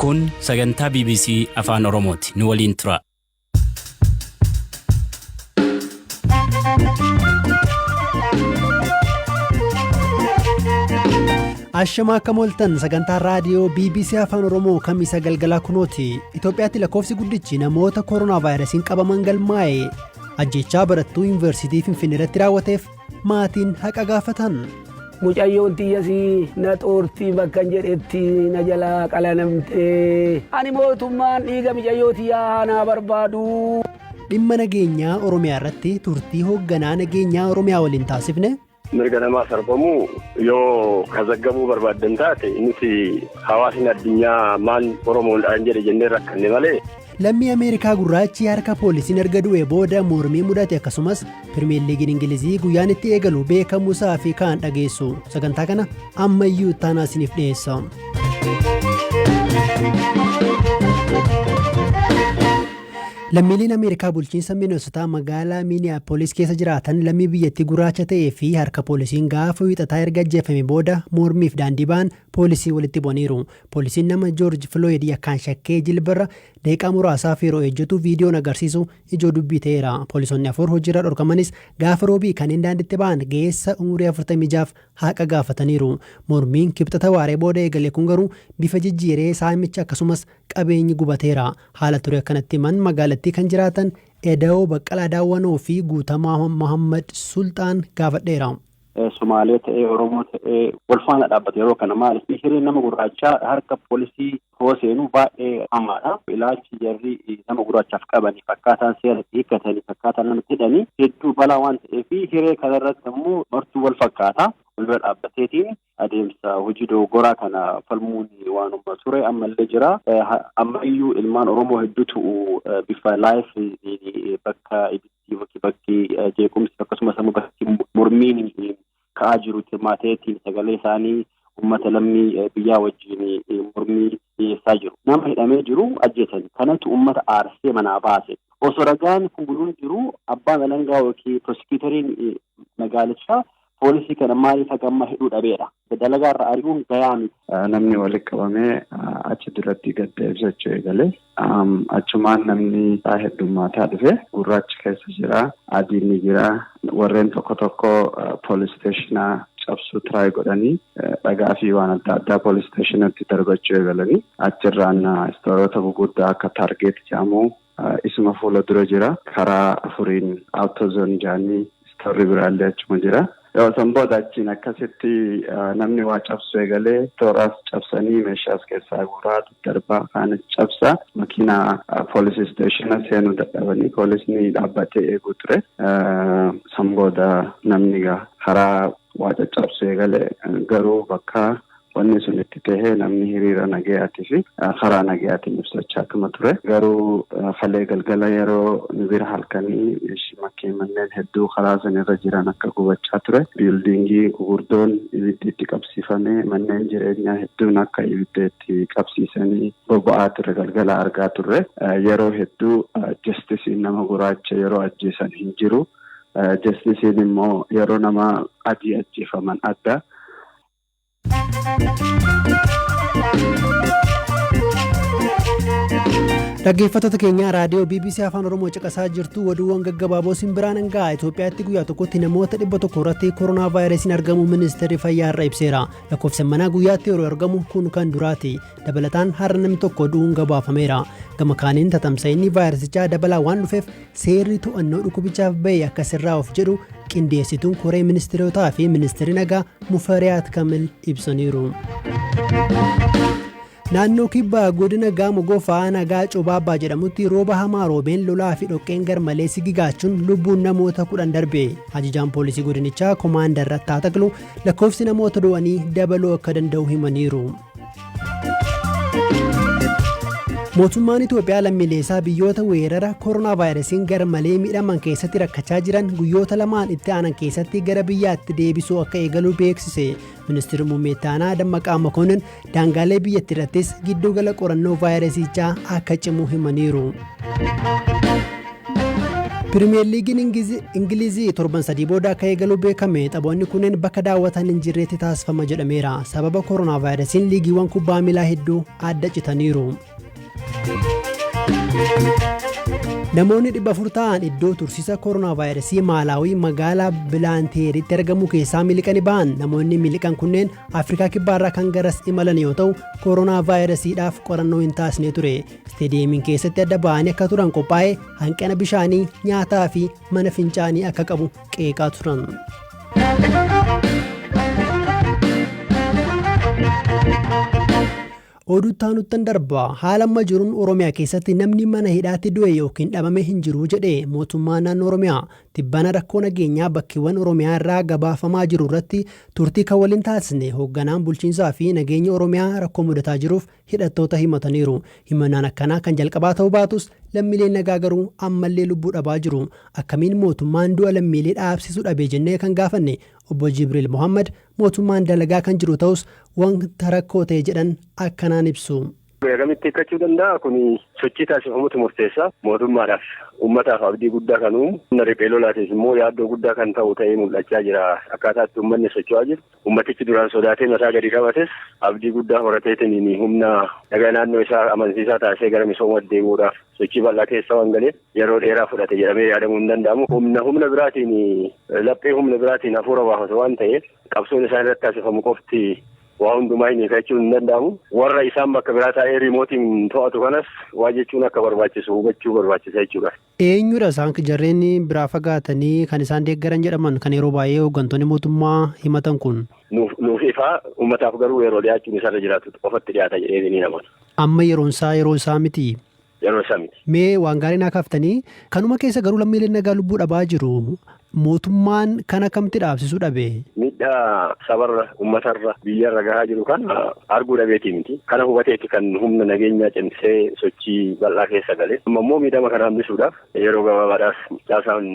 Kun sagantaa BBC Afaan Oromooti. Nu waliin tura. Ashamaa akkam ooltan sagantaa raadiyoo BBC Afaan Oromoo kamisa galgalaa kunooti. Itoophiyaatti lakkoofsi guddichi namoota koronaa vaayirasiin qabaman galmaa'e. Ajjechaa barattuu yuunivarsiitii Finfinnee irratti raawwateef maatiin haqa gaafatan. Mucayyoon tiyyasii na xoortii bakkan jedhetti na jalaa qalanamtee. Ani mootummaan dhiiga mucayyoo tiyyaa naa barbaadu. Dhimma nageenyaa Oromiyaa irratti turtii hoogganaa nageenyaa Oromiyaa waliin taasifne. Mirga namaa sarbamuu yoo kazaggabuu barbaaddan taate nuti hawaasni addunyaa maal Oromoodhaan jedhe jennee rakkanne malee. Lammii Ameerikaa gurraachi harka poolisiin erga du'e booda mormii mudate akkasumas Pirimeer Liigiin Ingilizii guyyaan itti eegalu beekamuusaa fi kaan dhageessu. Sagantaa kana ammayyuu ittaanaa isiniif dhiyeessa. Lammiileen Ameerikaa bulchiinsa Minnesotaa magaalaa Minneapolis keessa jiraatan lammii biyyattii gurraacha ta'ee fi harka poolisiin gaafa wiixataa erga ajjeefame booda mormiif daandii ba'an poolisii walitti bu'aniiru. Poolisiin nama Joorji Filooyid yakkaan shakkee jilbarra daqiiqaa muraasaaf yeroo ejjetu viidiyoon agarsiisu ijoo dubbii ta'eera. Poolisoonni afur hojiirra dhorkamanis gaafa roobii kanneen daandiitti ba'an ga'eessa umurii 46f haqa gaafataniiru. Mormiin kibxata waaree booda eegale kun garuu bifa jijjiiree saamicha akkasumas qabeenyi gubateera. Haala ture akkanatti himan magaalattii kan jiraatan Eda'oo Baqqalaa Daawwanoo fi Guutamaa Mohammad Sulxaan gaafadheera. Sumaalee ta'ee Oromoo ta'ee wal faana dhaabbata yeroo kana maaliif hireen nama gurraachaa harka poolisii hoo seenu baay'ee hamaadha. Ilaalchi jarri nama gurraachaaf qabanii akkaataan seera hiikkatanii akkaataan namatti hidhanii hedduu balaa waan ta'eef hiree kanarratti immoo martuu wal fakkaata. Wal bira dhaabbateetiin adeemsa hojii dogoggoraa kana falmuun waanuma ture ammallee jira. Ammayyuu ilmaan Oromoo hedduutu bifa laayif bakka ibiddi bakki jeequmsi akkasumas immoo bakki mormiin ka'aa jiru hirmaateetiin sagalee isaanii uummata lammii biyyaa wajjin mormii dhiyeessaa jiru. Nama hidhamee jiru ajjeesan kanatu uummata aarsee manaa baase. Osoo ragaan kun guduun jiru abbaan alangaa yookiin prosekiiteriin magaalichaa poolisii kana maaliif hagamma hidhuu dhabeera. Dalagaa irra ari'uun gayaa miti. Namni walitti qabamee achi duratti gadda ibsachuu eegale. Achumaan namni heddummaataa dhufe gurraachi keessa jira, adiin ni jira. Warreen tokko tokko poolis steeshinaa cabsuu tiraay godhanii dhagaa fi waan adda addaa poolis steeshinatti darbachuu eegalanii achirraan istoorota guguddaa akka taargeet jedhamu isuma fuula dura jira. Karaa afuriin awutozoon jedhanii istoorri biraallee achuma jira. Yoo san booda achiin akkasitti namni waa cabsu eegalee tooraas cabsanii meeshaas keessaa guuraa daddarbaa kaanis cabsa makiinaa poolisii isteeshina seenuu dadhabanii poolisni dhaabbatee eeguu ture. San booda namni karaa waa caccabsu eegalee garuu bakka wanni sun itti tahee namni hiriira nagayaatii fi karaa nagayaatiin ibsachaa tuma ture. Garuu kalee galgala yeroo nu bira halkanii makkeen manneen hedduu karaa san irra jiran akka gubachaa ture. Biildiingii gugurdoon ibiddi itti qabsiifamee manneen jireenyaa hedduun akka ibidda itti qabsiisanii boba'aa ture galgala argaa turre. Yeroo hedduu jastisiin nama gurraacha yeroo ajjeesan hin jiru. Jastisiin immoo yeroo nama adii ajjeefaman adda. Dhaggeeffattoota keenya raadiyoo BBC Afaan Oromoo caqasaa jirtu oduuwwan gaggabaaboo simbiraan hangaa Itoophiyaatti guyyaa tokkotti namoota 100 irratti koronaa vaayirasiin argamu ministeerri fayyaa irra ibseera. Lakkoofsa manaa guyyaatti yeroo argamu kun kan duraati. Dabalataan har'a namni tokko du'uun gabaafameera. Gama kaaniin tatamsa'inni vaayirasichaa dabalaa waan dhufeef seerri to'annoo dhukkubichaaf bahe akka sirraa of jedhu qindeessituun koree ministeerotaa fi ministeerri nagaa Mufariyaat Kamil ibsaniiru. Naannoo kibbaa godina Gaamo Gofaa nagaa Cobaabbaa jedhamutti rooba hamaa roobeen lolaa fi dhoqqeen garmalee sigigaachuun lubbuun namoota 10 darbe. Ajajaan poolisii godinichaa Komaandar Rattaa Taqiluu lakkoofsi namoota du'anii dabaluu akka danda'u himaniiru. Mootummaan Itoophiyaa lammiilee isaa biyyoota weerara koronaa vaayirasiin garmalee miidhaman keessatti rakkachaa jiran guyyoota lamaan itti aanan keessatti gara biyyaatti deebisuu akka eegalu beeksise. Ministeerri Muummee Itti Aanaa Dammaqaa Mokonnin daangaalee biyyattii irrattis giddugala qorannoo vaayirasichaa akka cimu himaniiru. Pirimeer Liigiin Ingilizii torban 3 booda akka eegaluu beekame. Taphoonni kunneen bakka daawwatan hin jirreetti taasifama jedhameera. Sababa koronaa vaayirasiin liigiiwwan kubbaa miilaa hedduu adda citaniiru. Namoonni 400 ta'an iddoo tursiisa koronaa vaayirasii Maalaawii magaalaa Bilaanteeritti argamu keessaa miliqanii ba'an. Namoonni miliqan kunneen Afrikaa Kibbaarraa kan garas imalan yoo ta'u, koronaa vaayirasiidhaaf qorannoo hin taasisne ture. Isteediyeemiin keessatti adda ba'anii akka turan qophaa'e hanqina bishaanii, nyaataa fi mana fincaanii akka qabu qeeqaa turan. Oduutti aanuttan darba. Haala amma jiruun Oromiyaa keessatti namni mana hidhaatti du'e yookiin dhabame hin jiru jedhe mootummaan naannoo Oromiyaa. Tibbana rakkoo nageenyaa bakkeewwan Oromiyaa irraa gabaafamaa jiru irratti turtii kan waliin taasisne hoogganaan bulchiinsaa fi nageenya Oromiyaa rakkoo mudataa jiruuf hidhattoota himataniiru. Himannaan akkanaa kan jalqabaa ta'uu baatus, lammiileen nagaa garuu ammallee lubbuu dhabaa jiru. Akkamiin mootummaan du'a lammiilee dhaabsisuu dhabe jennee kan gaafanne obbo Jibriil Mohammad, mootummaan dalagaa kan jiru ta'us wanta rakkoo ta'e jedhan akkanaan ibsu. Akkamitti hiikkachuu danda'a? Kun sochii taasifamutu murteessa. Mootummaadhaaf, uummataaf abdii guddaa kan uumu, humna riphee lolaatiif immoo yaaddoo guddaa kan ta'u ta'ee mul'achaa jira. Akkaataa itti uummanni socho'aa jiru. Uummatichi duraan sodaatee mataa gadi qabates abdii guddaa horateetiin humna nagaa naannoo isaa amansiisaa taasisee gara misoomaatti deemuudhaaf sochii bal'aa keessa waan galeef, yeroo dheeraa fudhate jedhamee yaadamuu hin danda'amu. Humna biraatiin, laphee humna biraatiin hafuura baafatu waan ta'eef, qabsoon isaan irratti taasifamu qofti waa hundumaa hin hiikachuun hin danda'amu. Warra isaan bakka biraa taa'ee riimootiin to'atu kanas waa jechuun akka barbaachisu hubachuu barbaachisa jechuudha. Eenyudha isaan jarreen biraa fagaatanii kan isaan deeggaran jedhaman, kan yeroo baay'ee hooggantoonni mootummaa himatan kun? Nuuf ifaa, uummataaf garuu yeroo dhiyaachuun isarra jiraatu qofatti dhiyaata jedhee ni amana. Amma yeroon isaa yeroo isaa miti. Yeroo isaa miti. Mee waan gaarii naa kaaftanii, kanuma keessa garuu lammiileen nagaa lubbuu dhabaa jiru. Mootummaan kan akkamitti dhaabsisuu dhabe? Miidhaa sabarra, uummatarra, biyyarra gahaa jiru kana arguu dhabeetii miti. Kana hubateeti kan humna nageenyaa cimsee sochii bal'aa keessa gale. Amma immoo miidhama kana hambisuudhaaf yeroo gabaabaadhaaf caasaan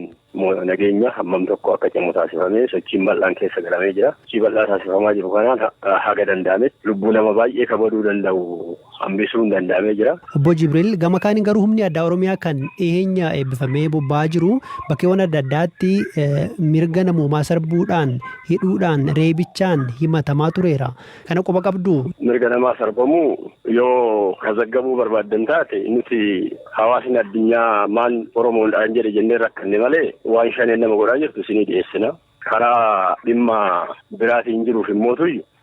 nageenya hammam tokko akka cimu taasifamee sochiin bal'aan keessa galamee jira. Sochii bal'aa taasifamaa jiru kanaan haga danda'ametti lubbuu nama baay'ee kabaduu danda'u hambisuun danda'amee jira. Obbo Jibriil, gama kaaniin garuu humni addaa Oromiyaa kan dhiyeenya eebbifamee bobba'aa jiru bakkeewwan adda addaatti mirga namoomaa sarbuudhaan, hidhuudhaan, reebichaan himatamaa tureera. Kana quba qabdu? Mirga namaa sarbamuu yoo kazaggabuu barbaaddan taate, nuti hawaasni addunyaa maal Oromoodhaan jedhe jennee rakkanne malee, waan shaneen nama godhaa jirtu isinii dhiyeessina. Karaa dhimma biraatiin jiruuf immoo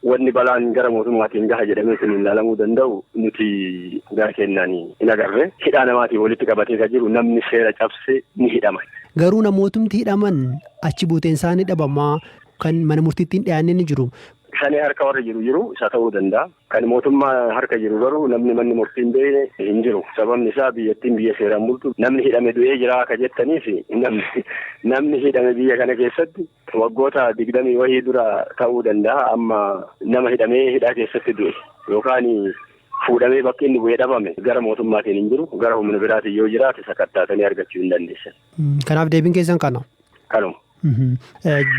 wanni balaan gara mootummaatiin gaha jedhamee sun ilaalamuu danda'u nuti gara kennaan hin agarre. Hidhaa namaatiin walitti qabatee kan jiru, namni seera cabse ni hidhama. Garuu namootumti hidhaman achi buuteen isaanii dhabamaa, kan mana murtiitti hin dhiyaanne ni jiru. Shanee harka warri jiru jiru isa ta'uu danda'a. Kan mootummaa harka jiru garuu namni manni murtii hin beekne hin jiru. Sababni isaa biyyattiin biyya seeraan bultu, namni hidhame du'ee jira akka jettaniif, namni hidhame biyya kana keessatti waggoota 20 wahii dura ta'uu danda'a. Amma nama hidhamee hidhaa keessatti du'e yookaan fuudhamee bakki inni bu'ee dhabame gara mootummaatiin hin jiru. Gara humna biraatiin yoo jiraate sakattaatanii argachuu hin dandeessan. Kanaaf deebiin keessan kana. Kanuma.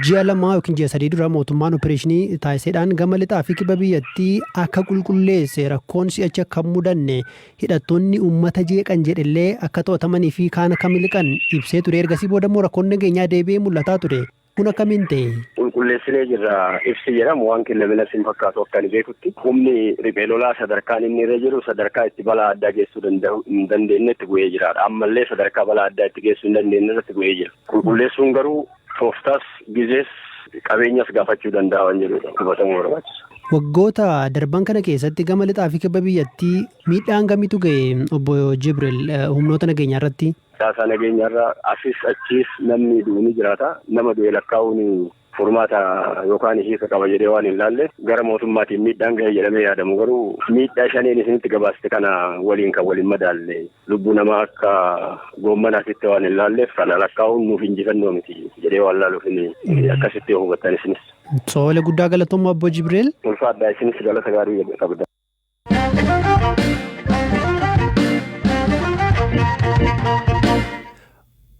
Ji'a 2 yookiin ji'a 3 dura mootummaan opereeshinii taasiseedhaan gama lixaa fi kibba biyyattii akka qulqulleesse, rakkoon si'achi akka hin mudanne, hidhattoonni uummata jeeqan jedhellee akka to'atamanii fi kaan akka miliqan ibsee ture. Ergasii booda immoo rakkoon nageenyaa deebi'ee mul'ataa ture. Kun akkamiin ta'e? Qulqulleessinee jirra ibsi jedhamu waan kenname natti hin fakkaatu akka ani beekutti. Humni riphee lolaa sadarkaan inni irra jiru sadarkaa itti balaa addaa geessuu danda'u hin dandeenyetti bu'ee jiraadha. Ammallee sadarkaa balaa addaa itti geessuu hin dandeenye irratti bu'ee jira. Qulqulleessuun garuu tooftaas, gizees, qabeenyas gaafachuu danda'a waan jedhudha hubatamuu barbaachisa. Waggoota darban kana keessatti gama lixaa fi kibba biyyattii miidhaan gamitu ga'e, obbo Jibril, humnoota nageenyaa irratti? Caasaa nageenyaarra asis achiis namni du'u ni jiraata. Nama du'e lakkaa'uun furmaata yookaan hiika qaba jedhee waan hin laalle, gara mootummaatiin miidhaan ga'e jedhamee yaadamu garuu miidhaa shaneen isinitti gabaaste kana waliin kan waliin madaalle, lubbuu namaa akka goommanaatitti waan hin laalleef, kana lakkaa'uun nuuf injifannoo miti jedhee waan laaluuf akkasitti yoo hubattan isinis. Tole, guddaa galatoommaa, obbo Jibril. Ulfaadhaa, isinis galata gaarii qabda.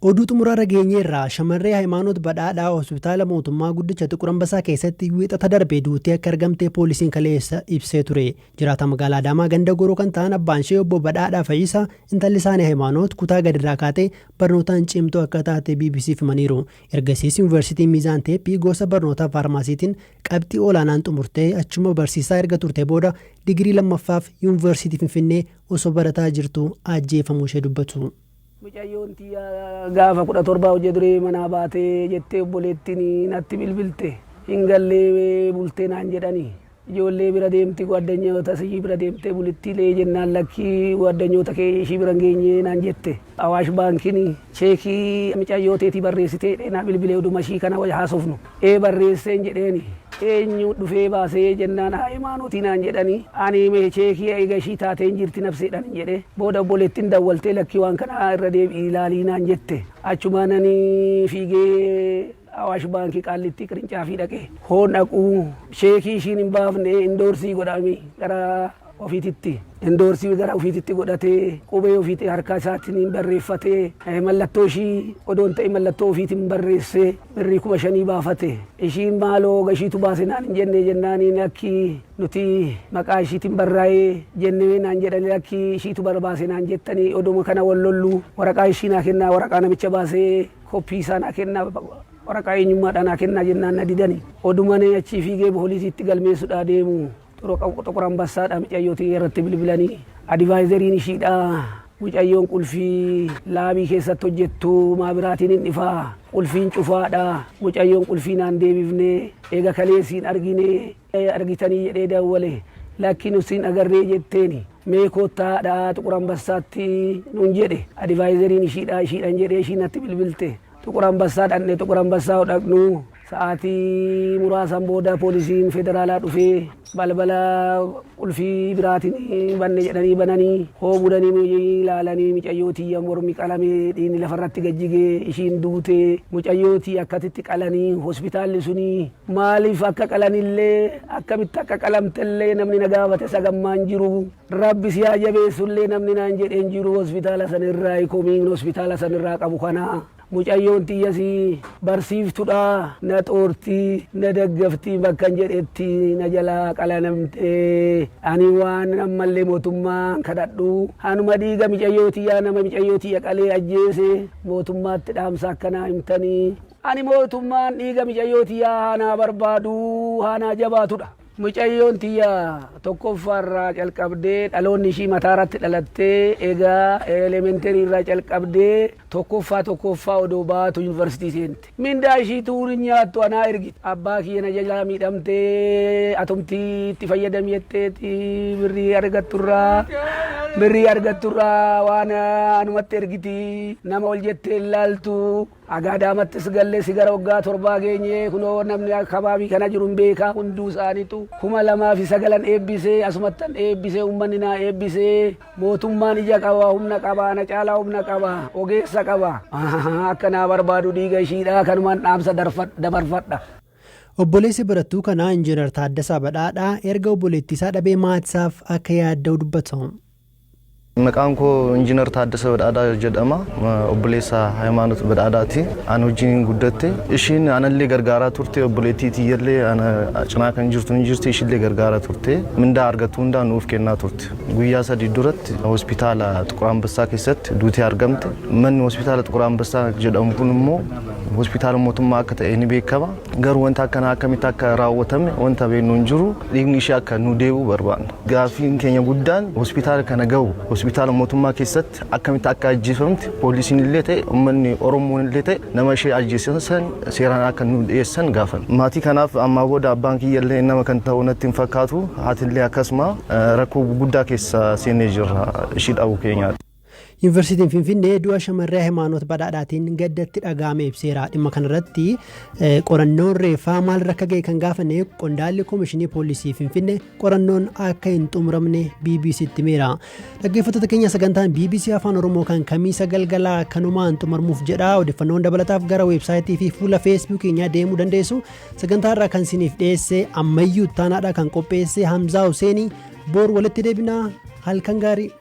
Oduu xumuraa dhageenyeerraa shamarree Hayimaanoot Badhaadhaa hospitaala mootummaa guddicha Xiqur Ambassaa keessatti Wiixata darbe duutee akka argamte poolisiin kaleessa ibsee ture. Jiraata magaalaa Adaamaa ganda Goroo kan ta'an abbaan ishee obbo Badhaadhaa Fayyisaa intalli isaanii Hayimaanoot kutaa gadirraa kaatee barnootaan cimtuu akka taate BBCf himaniiru. Ergasiis Yuunivarsiitii Miizaan Teeppii gosa barnoota faarmaasiitiin qabxii olaanaan xumurtee achuma barsiisaa erga turte booda digirii lammaffaaf Yuunivarsiitii Finfinnee osoo barataa jirtu ajjeefamuu ishee dubbatu. Mucayyoon tiyya gaafa 17 hojii duree manaa baatee jettee obboleettiin natti bilbilte. Hin gallee bultee naan jedhani. Ijoollee bira deemti, gwaaddanyoota ishii bira deemtee bulittiilee jennaan, lakkii, gwaaddanyoota kee ishii bira hin geenye naan jette. Awaash Baankiin cheekii micayyoo teetii barreessitee jedhee naa bilbilee oduma ishii kana haasofnu. Ee, barreesseen jedheeni. Eenyu dhufee baasee jennaan, Hayimaanotii naan jedhani. Ani mee cheekii eega ishii taateen jirti nafseedhaan hin jedhe. Booda obboleettiin dawwaltee, lakkii, waan kana irra deebi'ii ilaalii naan jette. Achumaan ani fiigee Awaash Baankii Qaallittii qirincaafii dhaqe. Hoon dhaquu cheekii ishiin hin baafne endorse godhami gara ofiititti. Endorse gara ofiititti godhatee, qubee ofiitti harka isaatiin barreeffatee, mallattoo ishii odoon ta'e mallattoo ofiitiin barreessee birrii 5,000 baafate. Ishiin maaloo gashiitu baase naan hin jenne jennaaniin, lakki, nuti maqaa ishiitiin barraa'ee jennee naan jedhani, lakki, ishiitu barbaase naan jettanii oduma kana wal lollu, waraqaa ishii naa kennaa, waraqaa namicha baasee koppii isaa naa kennaa, waraqaa eenyummaadhaa naa kennaa jennaan na didani. Odumane achii fiigee poolisiitti galmeessuudhaa deemu, Xuqur Ambassaadha mucayyootii irratti bilbilanii, advisoriin ishiidha, mucayyoon qulfii laabii keessatti hojjettu maabiraatiin hin dhifaa, qulfiin cufaadha, mucayyoon qulfii naan deebifne, eega kaleessiin argine, argitanii jedhee dawwale, lakki, nusiin agarree jetteeni. Mee koottaadha Xuqur Ambassaatti nun jedhe advisoriin ishiidha. Ishiidhan jedhee ishiin natti bilbilte. Xuqur Ambassaa dhaqne. Xuqur Ambassaa dhaqnu sa'aatii muraasan booda poolisiin federaalaa dhufee balbala qulfii biraatiin banne jedhanii bananii hoo budanii ilaalanii, mucayyoo tiyya mormi qalamee, dhiigni lafarratti gajjigee, ishiin duutee. Mucayyoo tiyya akkatitti qalanii, hospitaalli suni maaliif akka qalanillee, akkamitti akka qalamtellee namni na gaafate sagammaan jiru. Rabbi si haa jabeessullee namni naan jedheen jiru. Hospitaala sanirraa komiin hospitaala sanirraa qabu kana. Mucayyoon tiyyasi barsiiftudha, na xoorti, na daggafti, bakkan jedhetti na jalaa qalanamtee. Ani waan ammallee mootummaa kadhadhu, hanuma dhiiga micayyoo tiyyaa, nama micayyoo tiyya qalee ajjeese mootummaatti dhaamsa akkanaa himtanii. Ani mootummaan dhiiga micayyoo tiyyaa haanaa barbaadu, haanaa jabaatudha. Mucayyoon tiyya tokkoffaarraa calqabdee, dhaloonni ishii mataarratti dhalattee, egaa elementary irraa calqabdee tokkoffaa tokkoffaa odoo baatu yuunivarsiitii seente. Mindaa ishii tuun nyaattu anaa ergiti. Abbaa kiyya na jalaa miidhamtee, atumtii itti fayyadami jetteeti birrii argatturraa waan anumatti ergiti, nama ol jettee ilaaltu. Agaadaamattis gallee si gara waggaa 7 geenye, kunoo namni akabaabii kana jiru hin beekaa hunduu isaaniitu. 2009n eebbisee, asumattan eebbisee, uummanni naa eebbisee. Mootummaan ija qaba, humna qaba, na caalaa humna qaba, ogeessa qaba, akka naa barbaadu dhiiga ishiidha, kanumaan dhaamsa dabarfadha. Obboleessi barattuu kanaa Injiinar Taaddasaa Badhaadhaa erga obboleettii isaa dhabee maatiisaaf akka yaadda'u dubbatu. Maqaan koo Injiinar Taaddasa Badhaadhaa jedhama. Obboleessa Hayimaanoot Badhaadhaati. Ani wajjin guddatte. Ishiin anallee gargaaraa turte. Obboleettii tiyyallee ana cinaa kan jirtu ni jirti. Ishillee gargaaraa turte. Mindaa argattu hundaa nuuf kennaa turte. Guyyaa 3 duratti hospitaala Xuqur Ambassaa keessatti duutee argamte. Manni hospitaala Xuqur Ambassaa jedhamu kun immoo hospitaala mootummaa akka ta'e ni beekama. Garuu wanta akkanaa akkamitti akka raawwatame wanta beeknu hin jiru. Dhiigni ishee akka nu deebi'u barbaanna. Gaaffiin keenya guddaan hospitaala kana gahu, hospitaala mootummaa keessatti akkamitti akka ajjeefamte, poolisiin illee ta'e, uummanni Oromoon illee ta'e, nama ishee ajjeesan seeraan akka nu dhiyeessan gaafan. Maatii kanaaf ammaa booda abbaan kiyya illee nama kan ta'u natti hin fakkaatu. Haatillee akkasuma rakkoo guddaa keessa seenee jirra ishii dhabuu keenyaati. Yuunivarsiitiin Finfinnee du'a shamarree Hayimaanoot Badhaadhaatiin gaddatti dhaga'ame ibseera. Dhimma kanarratti qorannoon reeffaa maalirra akka ga'e kan gaafanne qondaalli Koomishinii Poolisii Finfinnee qorannoon akka hin xumuramne BBCtti himeera. Dhaggeeffattoota keenya, sagantaan BBC Afaan Oromoo kan Kamiisa galgalaa kanumaan xumuramuuf jedha. Odeeffannoon dabalataaf gara weebsaayitii fi fuula Feesbuuk keenyaa deemuu dandeessu. Sagantaa irraa kan isiniif dhiyeesse Ammayyuu Ittaanaadha, kan qopheesse Hamzaa Huseenii. Boor walitti deebinaa, halkan gaarii.